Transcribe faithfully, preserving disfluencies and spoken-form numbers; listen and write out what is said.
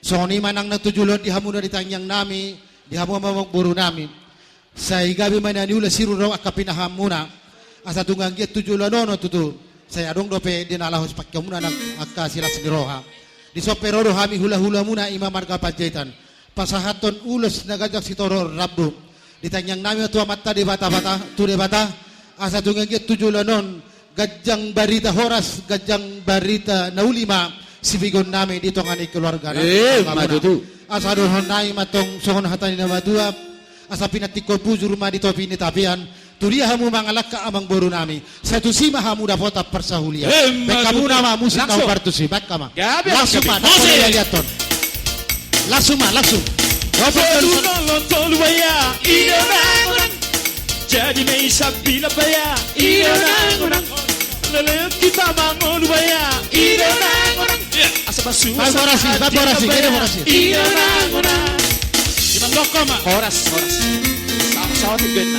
Songon i ma nang na tu joloan di hamu na di tangiang nami, di hamu amang boru nami. Sai gabe ma na niula sirurau angka pinahanmuna. Asa tung anggiat tu joloan on tutu. Sai adong dope di na laho sipangkeonmuna nang angka silas ni roha. Dison pe ro do hami hulahulamuna i ma marga Panjaitan. Pasahathon ulos na ganjang sitorop rambu. Di tangiang nami ma tu Amanta Debata, Debata, tu Debata. Asa tung anggiat tu joloan on. Ganjang barita horas, ganjang barita na uli ma sipigon nami di tonga ni keluarga nami. Eh, amang ma boru nami tutu. Asa dohonon nami ma tong songon hata ni na matua, asa pinantikhon bujur ma di topi ni tapian, tu dia hamu mangalangka amang boru nami, sai tusi ma hamu dapotan parsaulian. Eh, ma tutu. Baen hamu nama musik na langsung. Umbar tusi, baen hamu ma. Gabe, langsung gabe. Ma, musik. Langsung ma, langsung. Tolu nolon tolu baya, i do nangonang. Jadi ma i sambila baya, i do nangonang. Leleng hita mangolu baya, i do nangonang. Asa basuo. Baen horas i, baen horas i, baen horas i. I do nangonang. Imam Boko ma. Horas, horas. Sama-sama tu band.